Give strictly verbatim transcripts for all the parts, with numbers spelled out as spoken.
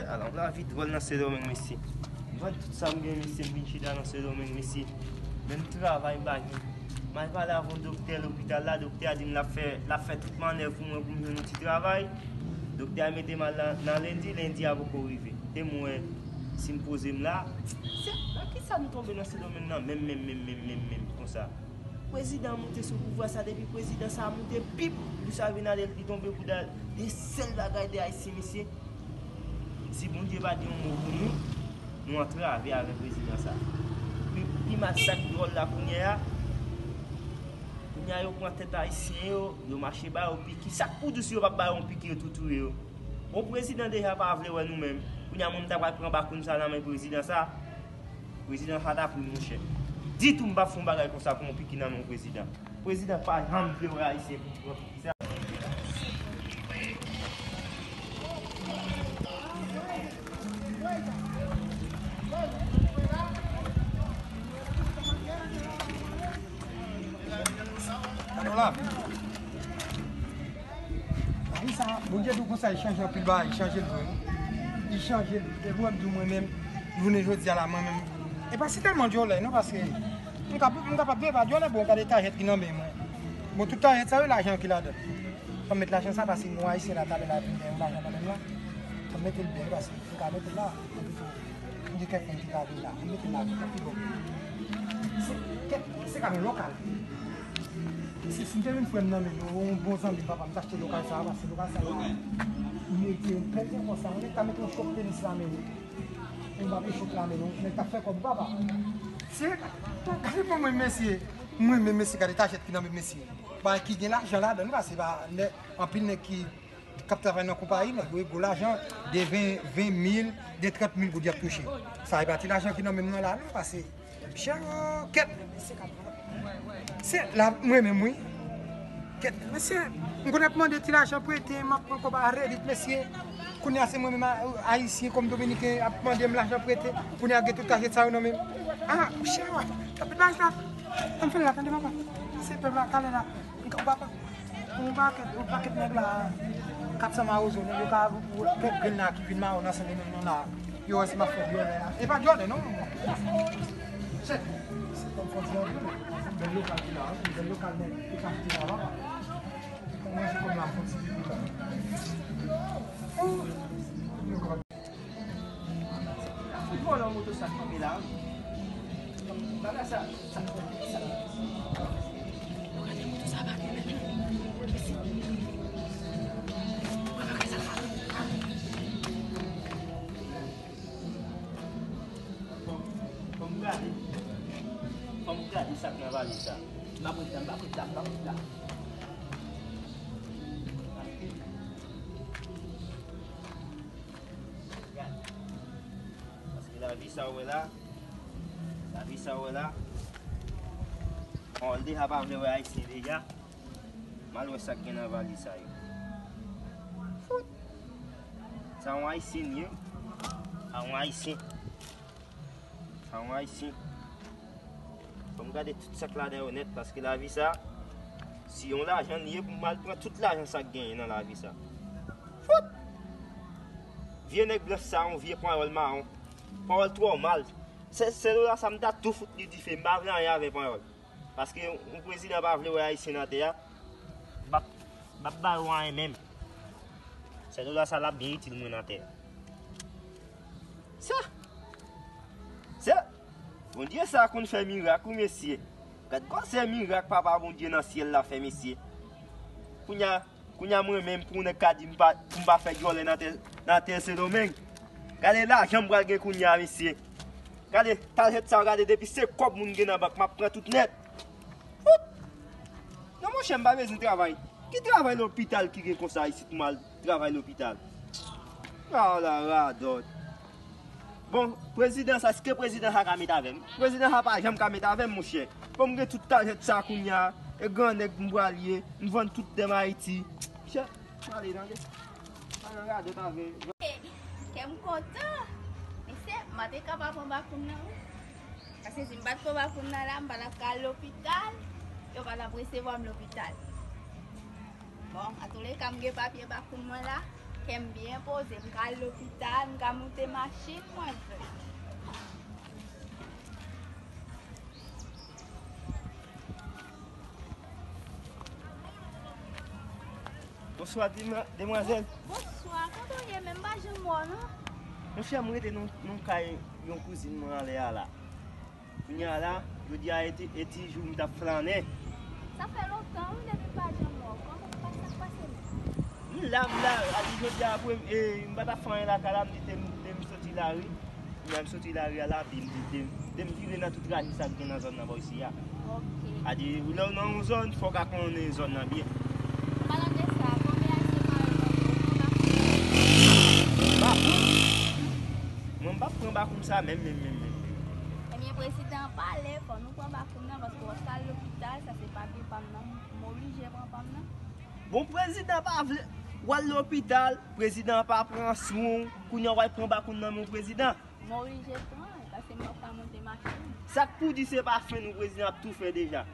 Ala yon lavi dwòl nan Sendomeng, mesye. M vann tout sa m gen, mesye, m vin chita nan Sendomeng, mesye. Menm travay m pa gen. M al pale avè yon doktè lopital la, doktè a di m l ap fè, l ap fè tout mannèv pou mwen pou m jwenn yon ti travay. Doktè a mete m al nan, nan lendi, lendi a poko rive. Te m wè si m poze m la. Se nan kisa nou tonbe nan Sendomeng nan menm, menm, menm, menm, menm, menm konsa? Prezidan moute sou pouvwa sa, depi prezidan sa moute, pip, bouch a vin ale, li tonbe bouda, de sèl bagay de Ayisyen, mesye. Si Bondye pa di yon mo pou nou, nou antrave avèk prezidan sa. Pi, pi mal sa k dwòl la kounye a, kounye a yo pran tèt Ayisyen yo, yo mache ba yo piki. Sa k pou di si yo p ap ba yo yon piki, yo tou touye yo? Bon, prezidan deja pa vle wè nou menm. Kounye a mwen m ta pral pran bakoun sa nan men prezidan sa. Prezidan sa ta pou monchè. Ditou m p ap fè yon bagay konsa pou yon piki nan men yon prezidan. Prezidan pa janm vle wè Ayisyen pou pran piki sa. Gade w la. Lavi sa, Bondye di w konsa, li chanje anpil bagay, li chanje l vre wi. Li chanje l. Depi w wè m di w mwen menm, jounen jodi a la, mwen menm. E pa si tèlman djòlè non, paske m kap-, m kapab di e pa djòlè, bon, gade tajèt ki nan men mwen. Bon, tout tajèt sa yo, lajan ki ladan. Fò m met lajan sa, paske yon Ayisyen la, talè la, vin gen yon lajan nan men m la. Fò m mete l byen, paske m ka mete l la, anpi tou, m gen kèk moun ki ka vin la. M mete l la, tou, pi bon. Se, kèk, se ka yon lokal. Si, si m te vin frè m nan men nou, yon bon zanmi papa m, m t achte lokal sa a, paske lokal sa a, m mete yon pèl de konsa, mwen ta mete yon chòk tenis la men nou. Yon bab echòp la men nou, nèg t ap fè kòb papa. Se, gade pou mwen, mesye. Mwen menm, mesye, gade tajèt ki nan men mesye. Bagay ki gen lajan ladan, nou pa se pa nèg, anpil nèg ki k ap travay nan konpayi, nèg yo gwo lajan, de ven, ven mil, de trant mil goud y ap touche. Sa e pa ti lajan ki nan men m nan la, non, pase chè, kèt. Se la, mwen menm, wi. Kèt, mesye, m konn ap mande ti lajan prete, m ap pran kòb a Reddit, mesye. Kounye a, se mwen menm, a-, Ayisyen, kòm Dominiken, ap mande m lajan prete. Kounye a, gen tout kachèt sa yo nan men m. Ah, chè, wè. Tanpri, pa sa. Ann fè l la, tande, papa. Se pèp la, talè la. Ou pa, Yon pakèt, yon pakèt nèg la, kat san mawozo, nèg yo ka pèp grenn la ki vin mawon nan Sendomeng nan la. Yo wè si m ap fè djòlè a. E pa djòlè non. Chèf, se kòm fò di anpil. Bèl lokal ki la, wi. Bèl lokal nèg ki ka achte la, papa. Mwen se kòm la, m fon ti pipi la. Ou vòlò moto sa kanpe la, wi. Bagay sa, sa, sa. Yo gade moto sa pa gen men. Mesi. Mwen bagay sa pa. Fò m gade. Fò m gade sa k nan valiz sa. M pa preta, m pa preta, m pa preta. Gade. Paske lavi sa w wè la, lavi sa w wè la, bon, l deja pa vle wè Ayisyen deja. M al wè sa k gen nan valiz sa yo. Fout! Sa yon Ayisyen li ye. Sa yon Ayisyen. Sa yon Ayisyen. Fò m gade tout sa k ladan yo nèt, paske lavi sa, si yon lajan li ye, pou m al pran tout lajan sa k genyen nan lavi sa. Fout! Vye nèg blanch sa, yon vye panyòl mawon. Panyòl twò mal. Se, se dola sa m ta tou fout li dife. M pa vle anyen avè panyòl. Paske yon prezidan pa vle wè Ayisyen nan tè a. M p ap, m p ap ba yo anyen menm. Se dola sa l ap byen itil mwen nan tè a. Sa! Se Bondye sa konn fè mirak wi mesye. Gad gwosè mirak Papa Bondye nan syèl la fè mesye. Kounye a, kounye a mwen menm pou nèg ka di m pa, pou m pa fè djòlè nan tè, nan tè Sendomeng. Gade lajan m pral gen kounye a mesye. Gade, tajèt sa, gade depi se kòb moun gen nan bank, m ap pran tout nèt. Fout! Non monchè, m pa bezwen travay. Ki travay lopital ki gen konsa isit pou m al travay lopital? Ala radòt. Bon, prezidan sa, èske prezidan sa ka met avè m? Prezidan sa pa janm ka met avè m, monchè. Bon, m gen tout tajèt sa kounye a, e gran nèg m pral ye, m vann tout tè m Ayiti. Monchè, m ale tande. Pa nan radòt avè. Kè m kontan. Mesye, m pa te ka pa pran bakoun nan, wi. Paske si m pa t pran bakoun nan la, m pa t ap ka al lopital. Yo pa t ap resevwa m lopital. Bon, antouleka, m gen papye bakoun mwen la. Kè m byen poze, m ka al lopital, m ka moute machin mwen vre. Bonswa, demwa-, demwazèl. Bonswa, kote w ye menm? M pa janm wè w, non. Monchè, m rete nan, nan kay yon kouzin mwen anlè a la. Kounye a la, jodi a e ti, e ti jou m t ap flannen. Sa fè lontan, wi, depi m pa janm wè w. Kòman, sa k pase menm? M la, m la, a di jodi a, apre, e, m pa t ap fè anyen lakay la, m di te m, te m soti lari. Kounye a m soti lari a la, epi m di te m, te m vire nan tout raje sa k gen nan zòn nan bò isi a. Ok. A di, lè w nan yon zòn, fò w ka konnen zòn nan byen. Palan de sa, konbyen Ayisyen parèy mwen yo, ou pran bakoun? Bakoun? Mwen, m p ap pran bakoun sa, menm, menm, menm, menm. Ebyen, prezidan an pale, fò nou pran bakoun nan, paske w ap al lopital, sa se papye pa m nan, m oblije pran pa m nan. Bon, prezidan pa vle, w al lopital, prezidan an pa pran swen w, kounye a w al pran bakoun nan men prezidan. M oblije pran, paske m p ap ka monte machin. Sa k pou di se pa fen nou prezidan ap tou fè deja.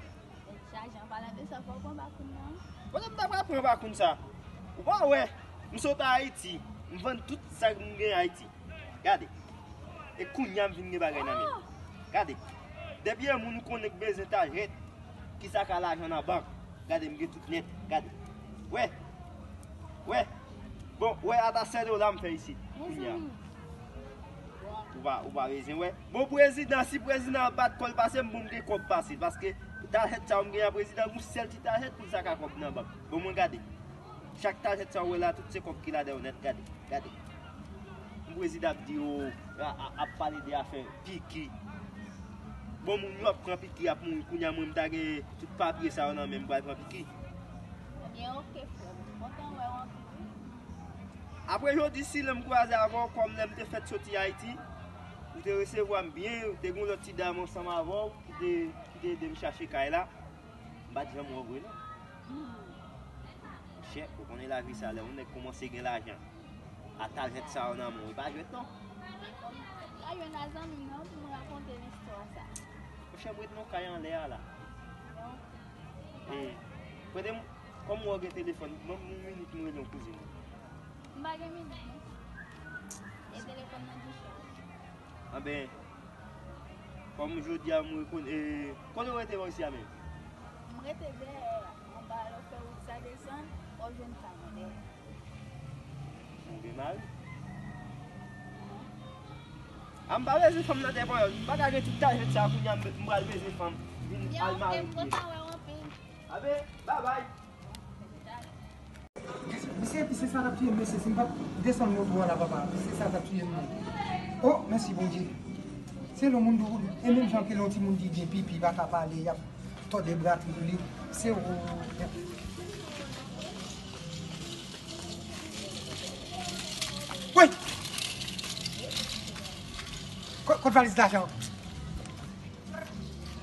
Chaje an palan de sa, fò w pran bakoun nan. Kote m ta pral pran bakoun sa? Ou pa wè, m sot Ayiti, m vann tout sa m gen Ayiti. Gade. E kounye a m vin gen bagay nan men m. Gade. Depi yon moun ou konnen k bezwen tajèt, ki saka lajan nan bank. Gade, m gen tout nèt. Gade. Wè. Wè. Bon, wè, ata sèl dola m fè isit. Kounye a. Ou pa, ou pa bezwen wè. Bon, prezidan, si prezidan ap bat kò l pase m, bon, m gen kòb pase l. Paske tajèt sa yo m gen a prezidan, yon sèl ti tajèt pou l saka kòb nan bank. Bon, mwen gade. Chak tajèt sa w wè la, tout se kòb ki ladan yo nèt. Gade, gade. Yon prezidan ap di yo, a, a, ap pale de afè piki. Bon, moun yo ap pran piki, ap mouri. Kounye a, mwen, m ta gen tout papye sa yo nan men m, m pral pran piki. Ebyen, oke, frè m. Kontan wè w anpil, wi. Apre jodi, si lè m kwaze avè w, kòm lè m te fèt soti Ayiti, ou te resevwa m byen, ou te gen yon lòt ti dam ansanm avè w ki te, ki te ede m chache kay la. M pa t janm wè w vre, non. Monchè, ou konnen lavi sa, lè yon nèg kòmanse gen lajan, a tajèt sa yo nan men w, e pa jwèt, non. Pa jwenn a zanmi m, non, pou m rakonte l istwa sa. Monchè, m ret nan kay anlè a la. Bon. E, prete m, kòm w gen telefòn, ban m yon minit m rele yon kouzin mwen. M pa gen minit, non. E telefòn nan di chaj. Anben, kòm jodi a m rekonn-, e, kote w rete bò isi a menm? M rete dèyè a, anba lè w fè wout sa desann, w ap jwenn kay mwen dèyè. Ou gen mari? A, m pa bezwen fanm nan dèyè panyòl. M pa ka gen tout tajèt sa kounye a, m, m pral bezwen fanm vin al mare m. Anben, babay. Mesye, epi se sa k ap tiye m, mesye. Si m pa t desann moto a la, papa, se sa k ap tiye m, non. O, mèsi Bondye. Se lè yon moun di w, e menm jan ke lè yon timoun di gen pipi, pa ka pale, y ap tòde bra, tribile. Se ou. Woy! Kot, kot valiz lajan an?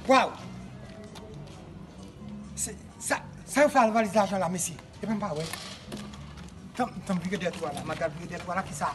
Waw! Se, sa, sa yo fè ak valiz lajan la, mesye? Epi m pa wè. Tann, tann, vire dèyè twou a la. M al vire dèyè twou a la, kisa?